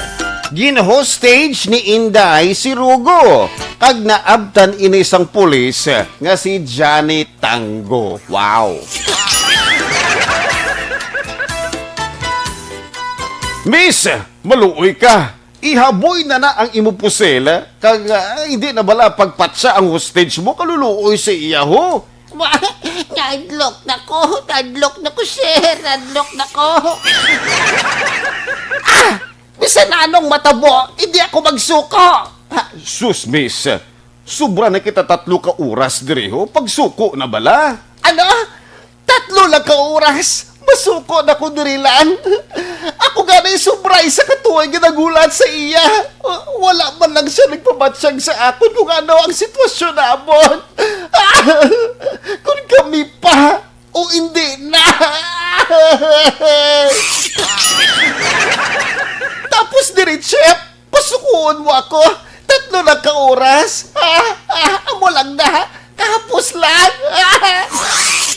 Gin-hostage ni Inday si Rugo, kag naabtan ini sang pulis nga si Johnny Tango. Wow! Miss, maluoy ka. Ihaboy na na ang imo pusil, kag, ah, hindi na bala pagpatsa ang hostage mo, kaluluoy sa iya, ho. Wa-, nadlok na ko, nadlok na ko, sir, nadlok na ko. Ah! Bisan anong matabo, hindi ako magsuko. Ah, sus, miss, sobra na kita tatlo ka oras diri, ho. Pagsuko na bala. Ano? Tatlo lang ka oras, masuko na ko diri lang. Ako gani sobra isa ka tuig nga naghulat sa iya. Wala man lang siya nagpamatsyag sa akon kung ano ang sitwasyon namon. Kung kami pa o hindi na. Tapos diri, Chef, pasukuon mo ako. Tatlo lang ka oras. Ah, ah, amo lang na. Kahapos lang.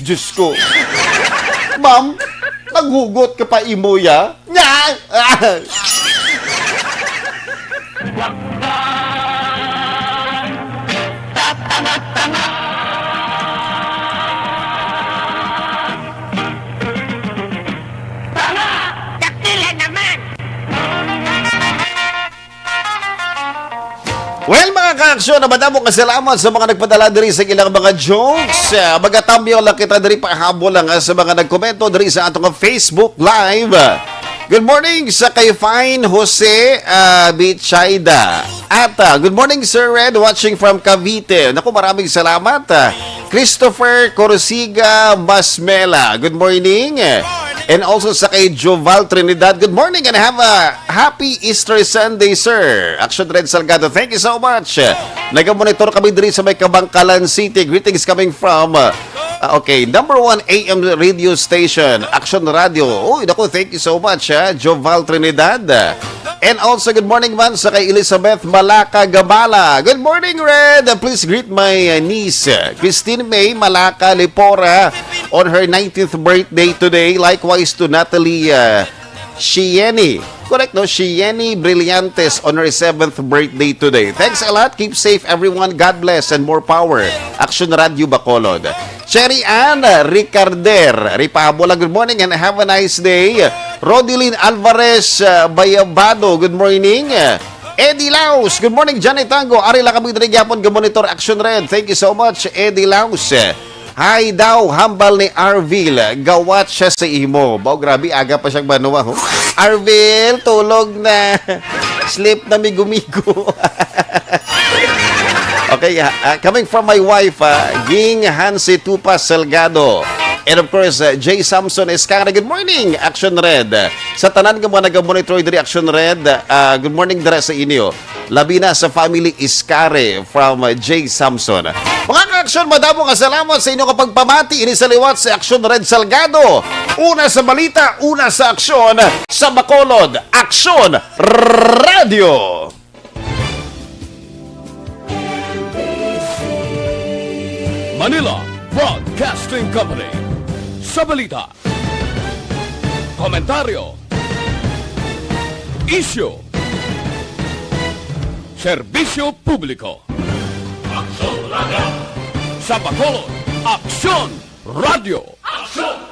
Diyos ko. Ma'am, naghugot ka pa imo, ya? Nga! Dakila naman! Well, mga ka-aksyon, madamo nga salamat sa mga nagpadala diri sa ilang mga jokes. Ah, magatamyaw lang kita diri, pahabol lang, ah, sa mga nagkomento diri sa atong Facebook Live. Good morning sa kay Fine Jose, ah, Bichayda. At, ah, good morning, Sir Red, watching from Cavite. Naku, maraming salamat, ah. Christopher Corsiga Masmela, good morning. And also sa kay Joval Trinidad, good morning and have a happy Easter Sunday, sir. Action Red Salgado, thank you so much. Nagamonitor kami diri sa may Kabangkalan City. Greetings coming from, uh, uh, okay, number one A M radio station, Action Radio. Uy, naku, thank you so much, ha, Joval Trinidad. And also, good morning man sa kay Elizabeth Malaka Gabala. Good morning, Red. Please greet my, uh, niece, uh, Christine May Malaka Lipora, on her nineteenth birthday today. Likewise to Natalie, uh, Shieni. Correct, no? Shieni Brillantes on her seventh birthday today. Thanks a lot. Keep safe, everyone. God bless and more power. Action Radio Bacolod. Cherry Ann Ricarder Ripabula, good morning and have a nice day. Rodilyn Alvarez, uh, Bayabado, good morning. Eddie Laus, good morning, Johnny Tango. Ari lang kami diri gyapon ga-monitor Action Red. Thank you so much, Eddie Laus. Hi daw, hambal ni Arvil. Gawat siya sa imo. Baw, grabe, aga pa siyang banwa, ho. Arvil, tulog na. Sleep na migo-migo. Okay, ah, ah, coming from my wife, ah, Ging Hansi Tupas Salgado. And of course, ah, Jay Samson Escara. Good morning, Action Red. Sa tanan nga mga naga-monitor diri, Action Red, ah, good morning dira sa inyo. Labi na sa family Iscare from, ah, Jay Samson. Mga ka-aksyon, madamo nga salamat sa inyo nga pagpamati ini sa liwat sa Action Red Salgado. Una sa balita, una sa aksyon, sa Bacolod, Aksyon Radio. Manila Broadcasting Company. Sa balita, komentaryo, isyu, serbisyo publiko. Aksyon Radio. Sa Bacolod, Aksyon Radio. Aksyon